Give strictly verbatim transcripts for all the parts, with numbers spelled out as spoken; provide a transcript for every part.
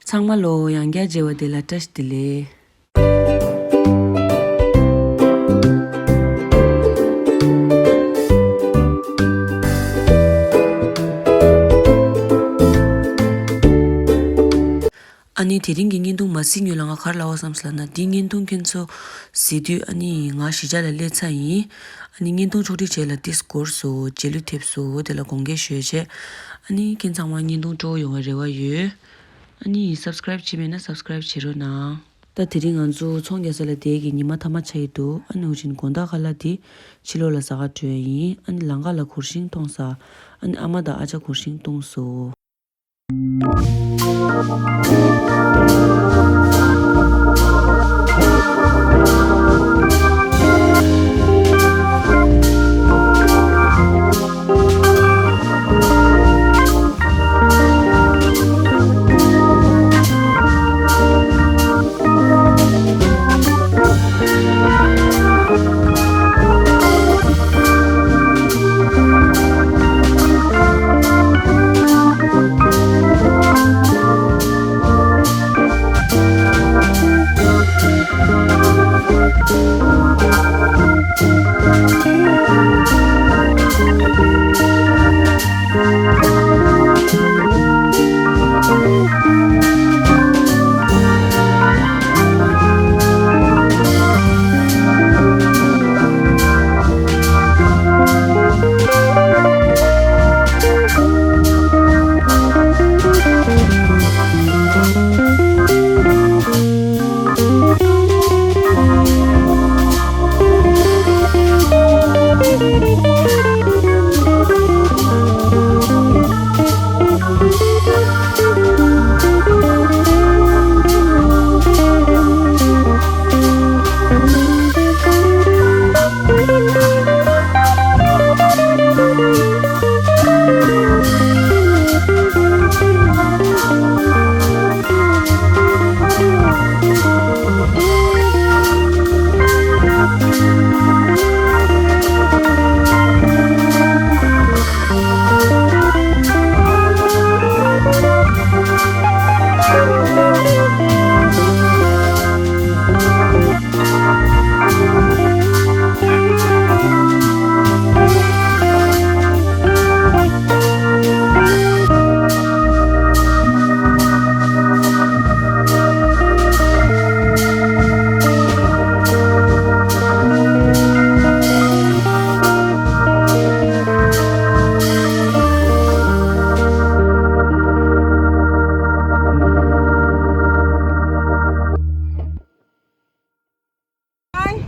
ཚང་མ་ལོ་ཡང་བསྐྱར་མཇལ་བ་དེ་ལ་བཀྲ་ཤིས་བདེ་ལེགས། ཨ་ནི་དེ་རིང་གི་བརྙན་ཐུང་མ་གཟིགས་སྔོན་ལ་ང་ག་རེ་ལབ་པ་བསམ་སོང་ལབ་ན། འདི་བརྙན་ཐུང་ཁྱེད་ཚོ་གཟིགས་དུས་ཨ་ནི་ང་གཞིས་ཆགས་ལ་སླེབས་ཚར་ཡིན། ཨ་ནི་བརྙན་ཐུང་ཕྱོགས་སྒྲིག་བྱས་ལ་ཏིས་འགོར་སོང་། རྗེས་ལུས་ཐེབས་སོང་། དེ་ལ་དགོངས་འགལ་ཞུ་བྱས། ཨ་ནི་ཁྱེད་ཚང་མ་བརྙན་ཐུང་སྤྲོ་པོ་ཡོང་བའི་རེ་བ་ཡོད། ཨ་ནི་སབ་སི་ཀ་རེབ་བྱས་མེད་ན་སབ་སི་ཀ་རེབ་བྱེད་རོགས་གནང་། ད་དེ་རིང་ང་ཚོ་ཚོང་རྒྱག་ས་ལ་བསྡད་ཀྱི་ཉི་མ་ཐ་མ་ཆགས་ཀྱི་འདུག་ཨ་ནི་འུ་ཅིན་དགོང་དག་ཁ་ལག་འདི་ཕྱི་ལོགས་ལ་ཟ་ག་འགྲོ་ཡ་ཡིན། ཨ་ནི་ལམ་ཁ་ལ་གུར་ཤིང་མཐོང་ས། ཨ་ནི་ཨ་མ་དང་ཨ་ཅག་གུར་ཤིང་བཏུང་སོང་།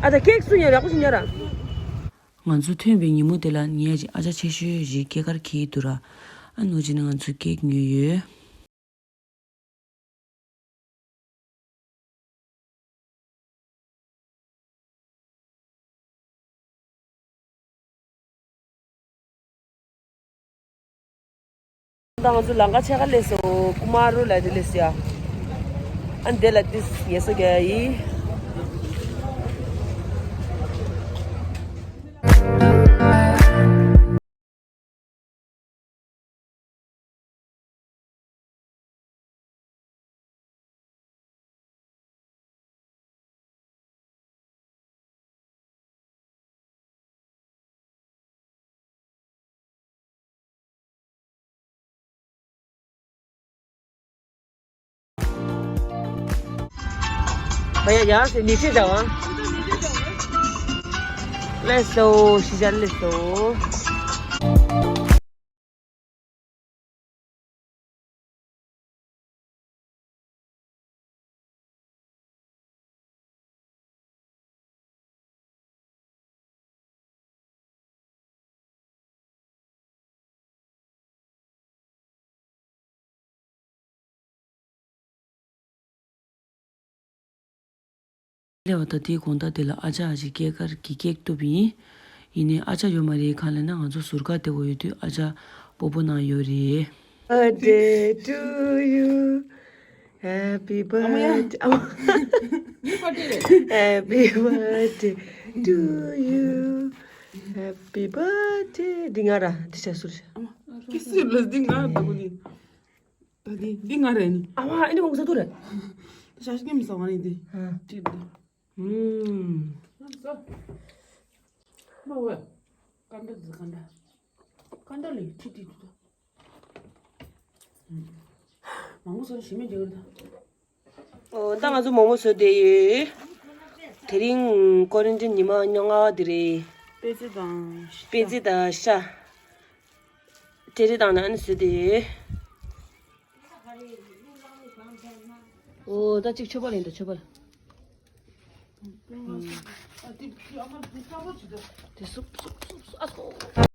ཨ་ད་ཀེག་སུ་ཉར་ཡག་པོ་ཞིག་ཉར་ར། ང་ཚོ་ཐོན་པའི་ཉིན་མོ་དེ་ལ་ངས་ཅིག་ཨ་ཅག་ཆེ་ཤོས་ཞིག་སྐྱེས་སྐར་འཁེལ་འདུག་ར། ཨ་ནུ་ཅི་ནི་ང་ཚོས་ཀེག་ཉོས་ཡོད། ད་ང་ཚོ་ལམ་ཁ་ཕྱེད་ཀ་སླེབས་སོང་། ཀུ་མ་རུ་ལ་དེ་སླེབས་སོང་ཡ། ཨ་འདི་ལ་ཏིས་ངལ་གསོ་རྒྱག་ཡ་ཡིན། भैया, यहाँ से नीचे जाओ, हाँ। Let's go, शीशा, let's go। ལེ་བ་ད་ལྟའི་དགོང་དག་དེ་ལ་ཨ་ཅག་ཨ་ཅེ་སྐྱེས་སྐར་གྱི་ཀེག་གཏུབ་ཡིན། ཡིན་ནའི་ཨ་ཅག་ཡོད་མ་རེད། གང་ལབ་ན་ང་ཚོ་ཟུར་བཀག་བསྡད་དགོས་ཡོད་དུས་ཨ་ཅག་སྤོ་བོ་ནང་ཡོད་རེད། Birthday to you. Happy birthday. Happy birthday to you. Happy birthday. འདི་ང་ར་འདི་བྱ་ཟུར་བྱ། ཀི་སི་ལ་འདི་ང་ར་འདི་གུ་ནི། འདི་འདི་ང་རེད་ནི། ཨ་མ་ཨ་ནི་མང་ས་དུ་རེད། ཤ་ཤ་ཀེམ་ས་ང་ནི་འདི། ཨ། ཅིག་འདི། ཨུམ། མ་འོས། ཀ་འདྲ་འདི་ཀ་འདྲ། ཀ་འདྲ་ལས་ཁྲི་ཁྲི་འདུག་ད། མང་པོ་སོང་ཞི་མི་འཇོག་ད། ཨོ་ད་ང་ཚོ་མོག་མོག་བཟོས་བསྡད་ཡོད། དེ་རིང་ཀོ་རན་ཊིན་ཉི་མ་བཅོ་ལྔ་པ་དེ་རེད། པེ་ཙེ་དང་། པེ་ཙེ་དང་ཤ། ཏེ་རེ་དང་ནང་ནས་བཟོས་བསྡད་ཡོད། ཨོ་ད་ཅིག་མཆོད་པ་ལེན་དང་མཆོད་པ་ལ། དེ་སུབ་སུབ་སུབ་སུབ་ཨ་སོ།